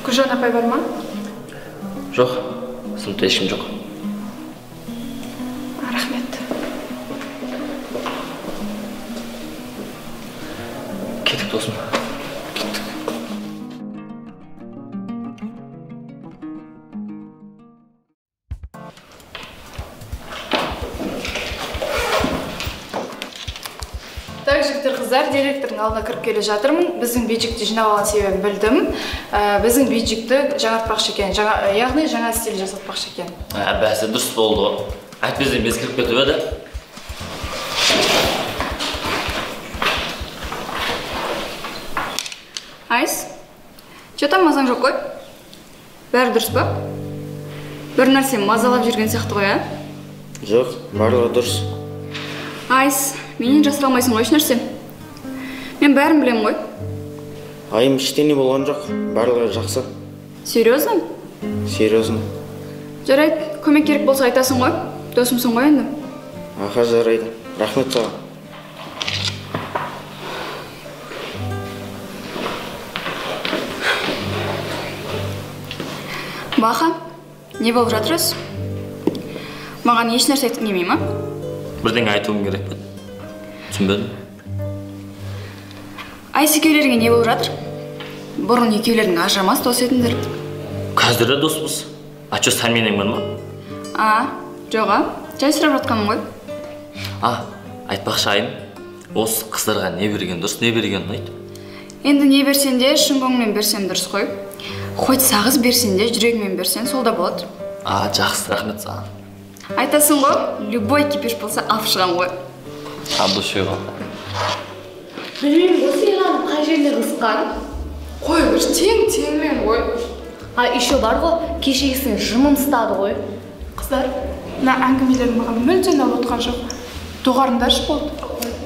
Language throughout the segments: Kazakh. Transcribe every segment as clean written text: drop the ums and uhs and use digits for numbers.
Гүлжан апай бар ма? Жоқ, сыныпта ешкім жоқ. Рахмет. Кеттік, досым. Кеттік. Так, жігіттер, қыздар, директордың алдына кіріп келе жатырмын. Біздің бейджикті жинап алған себебін білдім. Біздің бейджикті жаңартпақшы екен, яғни жаңа стиль жасатпақшы екен. Бәсе дұрыс болды ғой. Әйтпесе без кіріп кетіп еді. Айс, че там мазаң жоқ қой? Бәрі дұрыс па? Бір нәрсе мазалап жүрген сияқты ғой, а? Жоқ, барлығы дұрыс. Айс, менен жасыра алмайсың ғой ешнәрсе. Мен бәрін білемін ғой. Айым, ештеңе болған жоқ, барлығы жақсы. Серьезно? Серьезно. Жарайды, көмек керек болса айтасың ғой. Досымсың ғой енді. Аха, жарайды. Рахмет саған. Баха, не болып жатыр өзі? Маған еш нәрсе айтқың келмей ма? Бірдеңе айтуым керек пе? Түсінбедім. Айс, екеулеріңе не болып жатыр? Бұрын екеулерің ажырамас дос едіңдер. Қазір де доспыз. А чё, сәлменең бар ма? А, жоқ, а? Жай сұрап жатқаным ғой. А, айтпақшы айым, осы қыздарға не берген дұрыс, не берген ұнайды? Енді не берсең де, шын көңілмен берсең дұрыс қой. Хоть сағыз берсең де, жүрегімен берсең, сол да болады. А, жақсы, рахмет саған. Айтасың ғой, любой кипиш болса алып шығам ғой. От души ғой. Білмеймін, осы Ерлан қай жеріне қызыққан? Қой, бір тең-теңмен ғой. А, еще бар ғой, кешегісін жымын ұстады ғой. Қыздар, мына әңгімелер маған мүлде ұнап отқан жоқ. Доғарыңдаршы болды.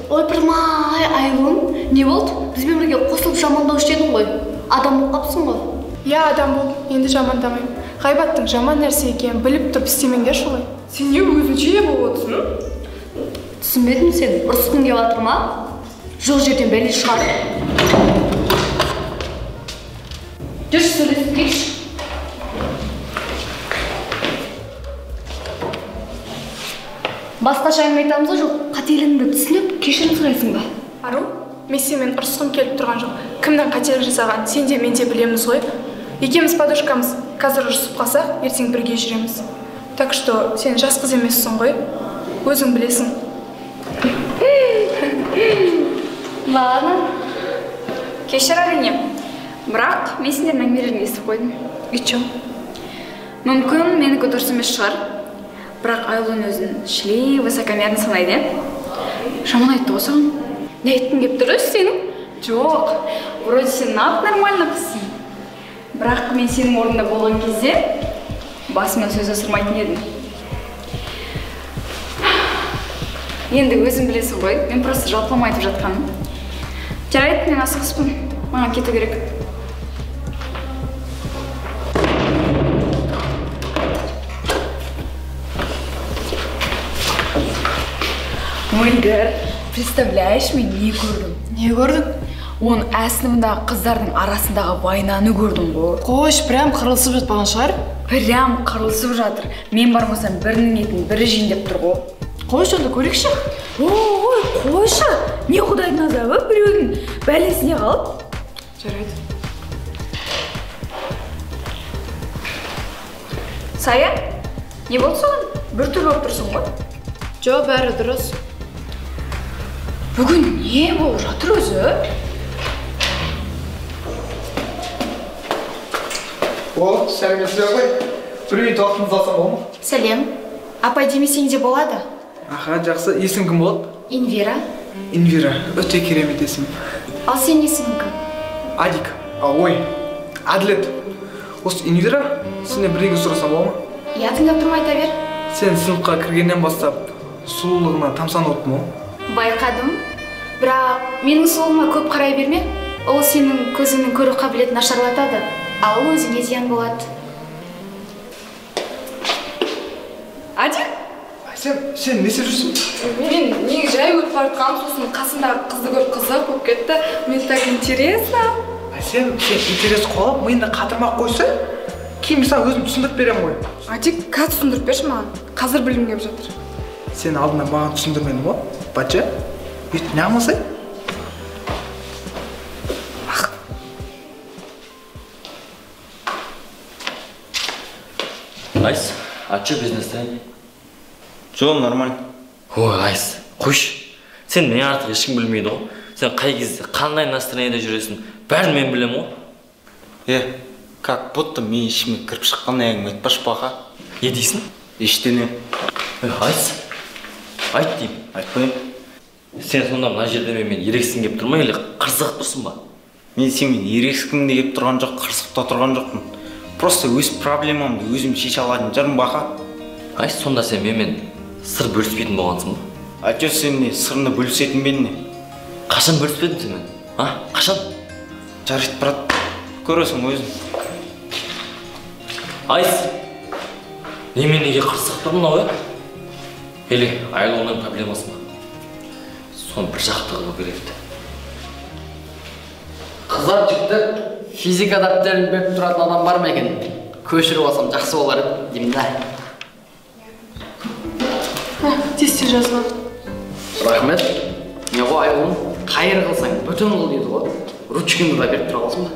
Ойпырмай, Айлын, не болды? Бізбен бірге қосылып жамандаушы едің ғой. Адам болып қапсың ғой. Иә, адам болдым, енді жамандамаймын. Ғайбаттың жаман нәрсе екенін біліп тұрып істемеңдерші олай. Сен не өзінше болып отырсың? Түсінбедім сен, ұрысқың келіп жатыр ма? Жоқ жерден бәле шығар. Жүрші, сөйлесіп келші. Басқаша әңгіме айтамыз ба, жоқ? Қателігіңді түсініп, кешірім сұрайсың ба? Ару, мен сенімен ұрысқым келіп тұрған жоқ. Кімнің қателік жасағанын сен де мен де білеміз ғой. Екеуміз подружкамыз. Қазір ұрысып қалсақ, ертең бірге жүреміз. Так что сен жас қыз емессің ғой. Өзің білесің. Ладно. Кешір, әрине. Бірақ мен сендердің әңгімелеріңді естіп қойдым. И чё? Мүмкін менікі дұрыс емес шығар. Бірақ Айлын өзін шли высокомерно санайды, е? Жаман айтты ғой саған. Не айтқың келіп тұр өзі сенің? Жоқ, вроде сен нап нормально қызсың. Бірақ мен сенің орнында болған кезде басымнан сөз асырмайтын едім. Енді өзің білесің ғой, мен просто жалпылама айтып жатқаным. Жарайды, мен асығыспын, маған кету керек. Мөлдір, представляешь, мен не көрдім? Не көрдің? Оның ә сыныбындағы қыздардың арасындағы войнаны көрдім ғой. Қойш, прям қырылысып жатпаған шығар? Прям қырылысып жатыр. Мен бармасам бірінің етін бірі жейін деп тұр ғой. Қойшы, онда көрейікші. Ой, қойшы. Не құдайдың азабы, біреудің бәлесіне қалып. Жарайды. Сая, не болды саған? Бір түрлі болып тұрсың ғой. Жоқ, бәрі дұрыс. Бүгін не болып жатыр өзі? О, сәлеметсіздер ғой. Бір минут уақытыңызды алсам болады ма? Сәлем. Апай демесең де болады. Аха, жақсы. Есімің кім болады? Инвира. Инвира, өте керемет есім. Ал сенің есімің кім? Адик. Ой, Әділет. Осы Инвира, сенен бірдеңе сұрасам болады ма? Иә, тыңдап тұрмай айта бер. Сен сыныпқа кіргеннен бастап сұлулығына тамсанып отырмын ғой. Байқадым. Бірақ менің сұлулығыма көп қарай берме. Ол сенің көзіңнің көру қабілетін нашарлатады. Ал ол өзіңе зиян болады. Адик? Әсем, сен не істеп жүрсің? Мен неге жай өтіп бара жатқаным, сосын қасымдағы қызды көріп қызық болып кетті. Мне так интересно. Әсем, сен интерес қуалап, миыңды қатырмақ қойса, кейін мен саған өзім түсіндіріп беремін ғой. Адик, қазір түсіндіріп берші маған. Қазір білгім келіп жатыр. Сен алдында маған түсіндірмедің ғой, бача? Өйтіп неғылмасай? Айс, а че без настроения? Жоқ, нормально. Ой, Айс, қойшы. Сен менен артық ешкім білмейді ғой. Сен қай кезде қандай настроениеде жүресің, бәрін мен білемін ғой. Как будто мен ішіме кіріп шыққан әңгіме айтпашы, бақа. Не дейсің? Ештеңе. Айс, айт деймін. Айтпаймын. Сен сонда мына жерде менімен ерегіскің келіп тұр ма, или қырсығып тұрсың ба? Мен сенімен ерегіскім де келіп тұрған жоқ, қырсығып та тұрған жоқпын. Просто өз проблемамды өзім шеше алатын жарым, бақа. Айс, сонда сен менімен сыр бөліспейтін болғансың ба? А че, сен не, сырыңды бөлісетін бе не? Қашан бөліспедің сен мен? А, қашан? Жарайды, брат, көресің өзің. Айс, немен неге қырсығып тұр мынау, Или Айлонның проблемасы ма? Соны бір жақты қылу керек еді. Қыздар, жігіттер, физика дәптерін беріп тұратын адам бар ма екен? Көшіріп алсам жақсы болар еді деймін да. Тез-тез жазма. Рахмет. Не ғой, Айлон, қайыр қылсаң бүтін қыл дейді ғой. Ручкаңды да беріп тұра аласың ба?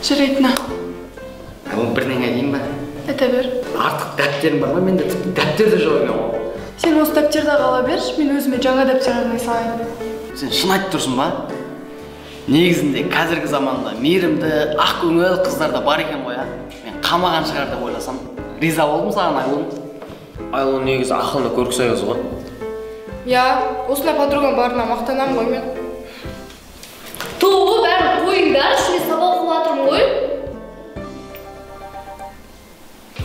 Жарайды, на. Айлон, бірдеңе айтайын ба? Айта бер. Артық дәптерім бар ма? Менде тіпті дәптер де жоқ екен ғой. Сен осы дәптерді қала берші, мен өзіме жаңа дәптер арнай салайын. Сен шын айтып тұрсың ба? Негізінде қазіргі заманда мейірімді, ақ көңіл қыздар да бар екен ғой, а? Мен қамаған шығар деп ойласам, риза болдым саған, Айлон. Айлон негізі ақылды көркісай қыз ғой. Иә, осындай подругам барына мақтанамын ғой мен. Тоғы, бәрін қойыңдаршы, мен сабақ оқып жатырмын ғой.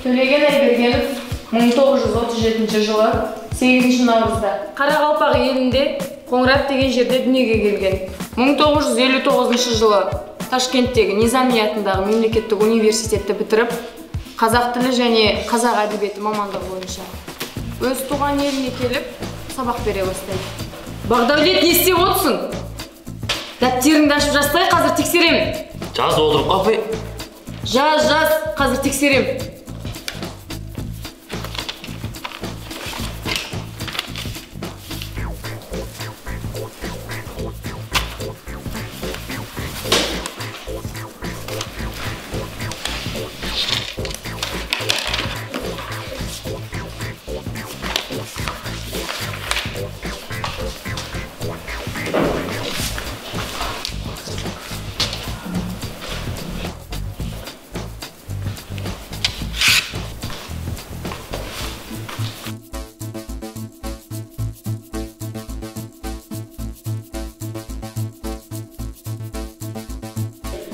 Төлеген Айбергенов 1937 жылы 8 наурызда Қарақалпақ елінде Қоңырат деген жерде дүниеге келген. 1959 жылы Ташкенттегі Низами атындағы мемлекеттік университетті бітіріп, қазақ тілі және қазақ әдебиеті мамандығы бойынша өз туған еліне келіп сабақ бере бастайды. Бағдәулет, не істеп отырсың? Дәптеріңді ашып жазсай, қазір тексеремін. Жазып отырып қапай. Жаз, жаз, қазір тексеремін.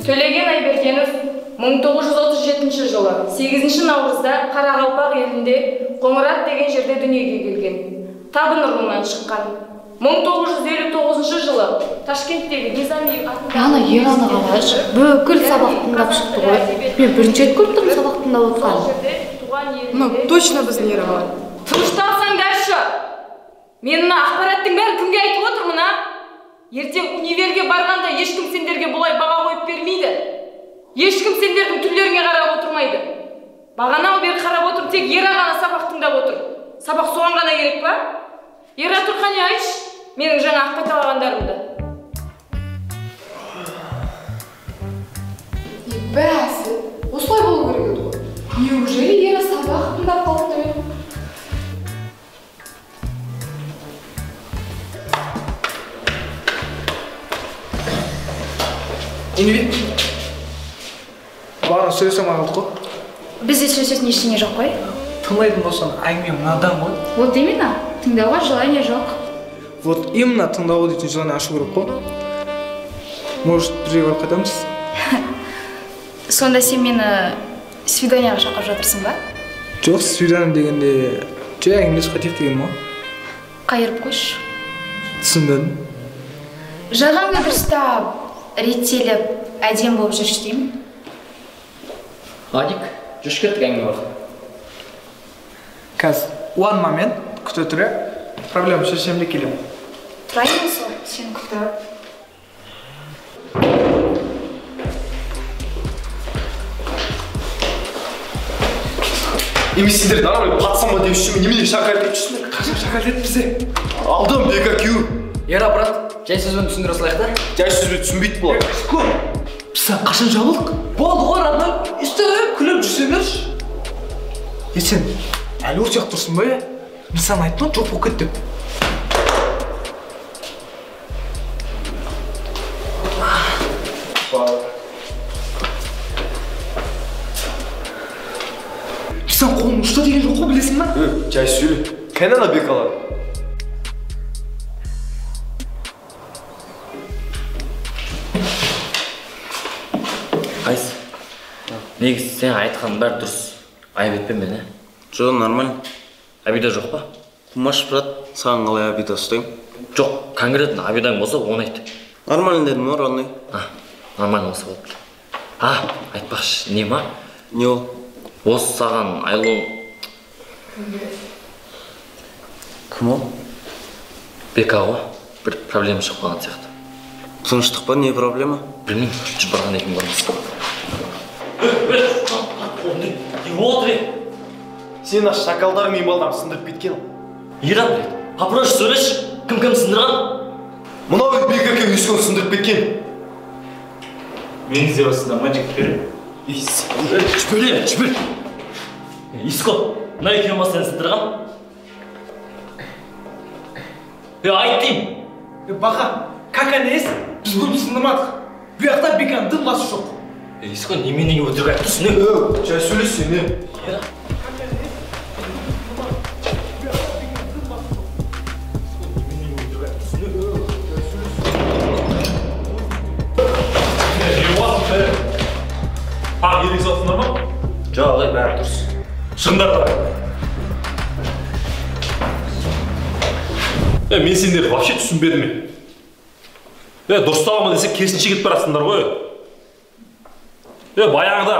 Төлеген Айбергенов 1937 жылы 8 наурызда Қарақалпақ елінде Қоңырат деген жерде дүниеге келген. Табын руынан шыққан. 1959 жылы Ташкенттегі Низами атындағы Ана Ераны қарашы, бүкіл сабақ тыңдап шықты ғой. Мен бірінші рет көріп тұрмын сабақ тыңдап отырғанын. Ну, точно біздің Ера бала. Тынышталсаңдаршы! Мен мына ақпараттың бәрін кімге айтып отырмын, а? Ертең универге барғанда ешкім сендерге бұлай баға қойып бермейді. Ешкім сендердің түрлеріңе қарап отырмайды. Бағаналы бері қарап отырып, тек Ера ғана сабақ тыңдап отыр. Сабақ соған ғана керек па? Ера Тұрқани, айтшы, менің жаңа ақ қайталағандарымды. Бәсі, осылай болу керек еді ғой. Неужели Ера сабақ тыңдап қалды деп? Инви, бағана сөйлесе алмай қалдық қой. Бізде сөйлесетін ештеңе жоқ қой. Тыңдайтын болсаң, әңгіме мынадан ғой. Вот именно, тыңдауға желание жоқ. Вот именно тыңдауға дейтін желание ашу керек қой. Может, бірге барып қайтамыз? Сонда сен мені свиданияға шақырып жатырсың ба? Жоқ, свидание дегенде жай әңгімелесіп қайтайық дегенім ғой. Қайырып қойшы. Түсіндім. Жағаңды дұрыстап, реттеліп, әдем болып жүрші деймін. Адик, жүрші кеттік, әңгіме бар. Қазір, one момент, күте тұра, проблема шешемін де келемін. Тұрайын сол, сені күтіп. Емес сендер нормально пацан ба деп жүрсің, немене шакал деп жүрсіңдер? Қашан шакал деді бізде? Алдым Бека күйеу. Ера, брат, жай сөзбен түсіндіре салайық та? Жай сөзбен түсінбейді бұлар. Біз саған қашан жабылдық? Болды ғой, родной, өйстіп күліп жүрсеңдерші. Е, сен әлі осы жақта тұрсың ба, е? Мен саған айттым, жоқ болып кет деп. Сен қолың ұшта деген жоқ қой, білесің ба? Жай сөйле. Кәне ана Бекалар? Қайсы? Негізі сен айтқанның бәрі дұрыс. Айып етпе мені. Жоқ, нормально. Обида жоқ па? Қумаш, брат, саған қалай обида ұстаймын? Жоқ, конкретно обидаң болса, оны айт. Нормально дедім ғой, родной. Нормально болса болыпты. Айтпақшы, не ма? Не ол? Осы саған Айлон... Кім ол? Бека ғой. Бір проблема шығып қалған сияқты. Тыныштық па, не проблема? Білмеймін, жүр барған екен бармыз. Не болды? Сен шакалдар мен балдам сындырып кеткен. Иран, попроще сөйлеші. Кім-кім сындырған? Мынау Бека екеуі ешкім сындырып кеткен. Мені іздеп жатсыңдар ма, жігіттер? Жібер, жібер. Иско, мына екеуі ма сені сындырған? Айт деймін. Бақа, кака не ес? Біз бұны сындырмадық. Бұл жақта Беканың дым басы жоқ. Иско, неменеге өтірік айтып тұрсың, не? Жай сөйлесең, не? Ерегісіп жатсыңдар ма? Жоқ, ағай, бәрі дұрыс. Шығыңдар да. Мен сендерді вообще түсінбедім. Дұрыстағанмын десе, керісінше кетіп барасыңдар ғой. Баяғыда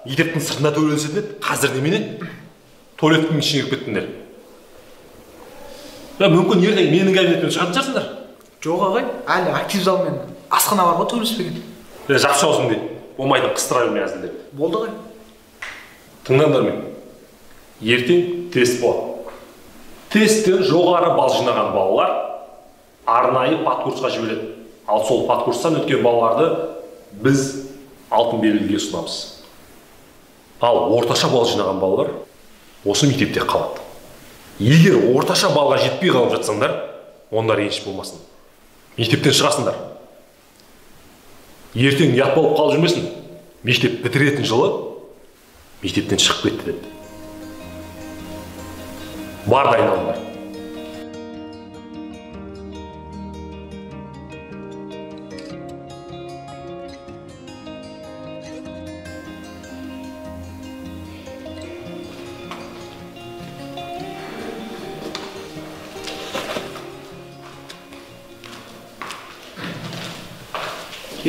мектептің сыртында төбелесетін еді, қазір немене? Туалеттің ішіне кіріп кеттіңдер. Мүмкін ертең менің кабинетімнен шығатын шығарсыңдар. Жоқ, ағай, әлі актив зал мен асхана бар ғой төбелеспеген. Жақсы аузың де. Болмайтын қыстыра берме әзілдеп. Болды ғой. Тыңдаңдар мен. Ертең тест болады. Тесттен жоғары балл жинаған балалар арнайы подкурсқа жібереді. Ал сол подкурстан өткен балаларды біз алтын белгіге ұсынамыз. Ал орташа балл жинаған балалар осы мектепте қалады. Егер орташа баллға жетпей қалып жатсаңдар, онда реніш болмасын. Мектептен шығасыңдар. Ертең ұят болып қалып жүрмесін. Мектеп бітіретін жылы мектептен шығып кетті деп. Бар дайындалыңдар.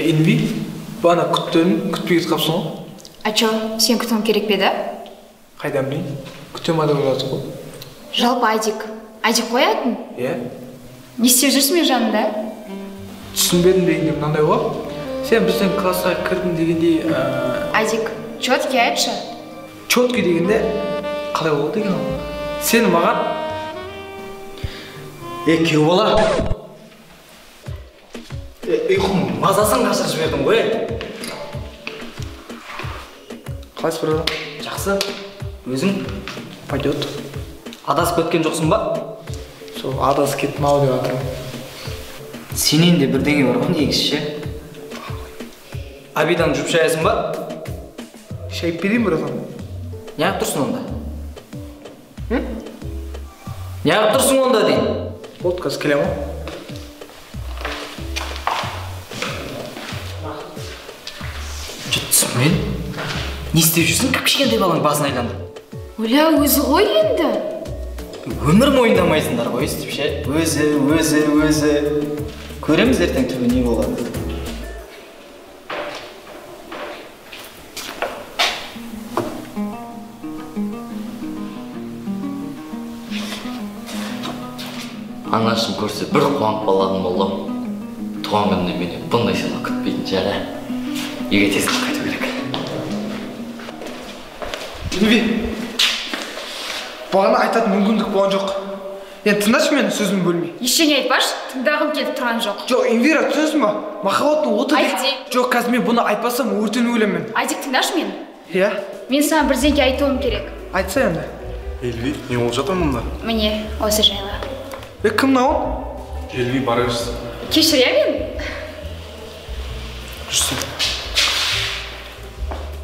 Инви, бағана күттім, күтпей кетіп қапсың ғой. А чё, сен күтуің керек пе еді? Қайдан білейін, күтем адам ойлады ғой. Жалпы Айдик, Айдик қоятын? Иә. Не істеп жүрсің мен жанында? Түсінбедім дегенде мынандай ғой. Сен біздің классқа кірдің дегендей... Айдик, чёткий айтшы. Чёткий дегенде қалай болады екен ол? Сен маған... Күйеу бала. Ұйқым мазасын қашырып жібердің ғой. Қалайсыз, брат? Жақсы. Өзің? Пойдет. Адасып кеткен жоқсың ба? Сол адасып кеттім ау деп жатырмын. Сенен де бірдеңе бар ғой негізі ше. Обидан жұп шаясың ба? Шайып берейін, братан. Неғып тұрсың онда? Неғып тұрсың онда дейін? Болды, қазір келемін ғой. Мен не істеп жүрсің? Кіп-кішкентай баланың басын айландырып. Оля, өзі ғой енді. Өмір мойындамайсыңдар ғой өстіп ше. Өзі, өзі, өзі. Көреміз ертең түбі не болады. Анашым көрсе бір қуанып қалатын болды. Туған күнінде менен бұндай сыйлық күтпейтін шығар. Үйге тез қайту керек. Инви, Бағана айтатын мүмкіндік болған жоқ. Енді тыңдашы мені, сөзімді бөлмей. Ештеңе айтпашы, тыңдағым келіп тұрған жоқ. Жоқ, Эльвира, түсінесің ба? Махаббаттың оты. Айдик. Жоқ, қазір мен бұны айтпасам өртеніп өлемін мен. Айдик, тыңдашы мені. Иә. Мен саған бірдеңе айтуым керек. Айтса енді. Эльви, не болып жатыр мұнда? Міне, осы жайлы. Кім мынау? Эльви, бара берсін. Кешір, иә мен? Жүрсін.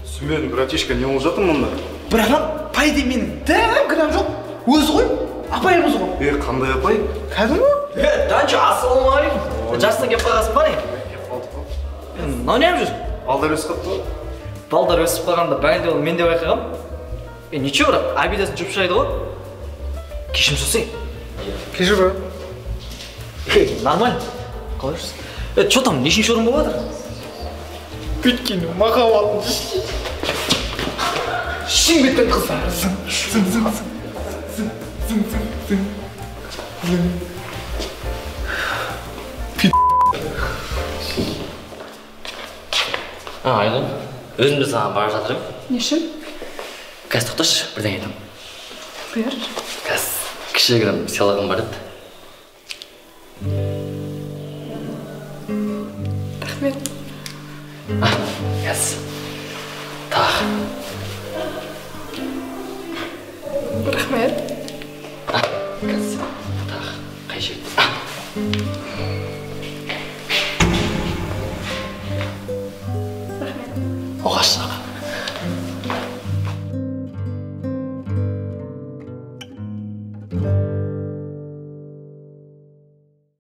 Түсінбедім, братишка, не болып жатыр мұнда? Братан, по идее менің дәм кінәм жоқ. Өзі ғой, апайымыз ғой. Қандай апай? Кәдімгі? Данчо, ассалаумағалейкум. Жасынан келіп қалғансың ба не? Мынау не жүр? Балдар өсіп қалыпты ғой. Балдар өсіп қалғанда бәрінде оны мен де байқағам. Ничего, бірақ обидасын жұрт шайды ғой. Кешірім сұрасай. Кешір, брат. Нормально. Қалай жүрсің? Че там, нешінші орын болып жатыр? Өйткені махаббаттың шын беттен қыздар. Зың, зың, зың, зың, зың, зың, зың, зың. Айлон, өзім де саған бара жатырмын. Не үшін? Қазір тоқташы, бірдеңе айтамын. Бұйыр. Қазір кішігірім сыйлығым бар еді. Рахмет. Қазір. Тағы. Рахмет. Қазір. Тағы. Қай жерде? Рахмет. Оғаш.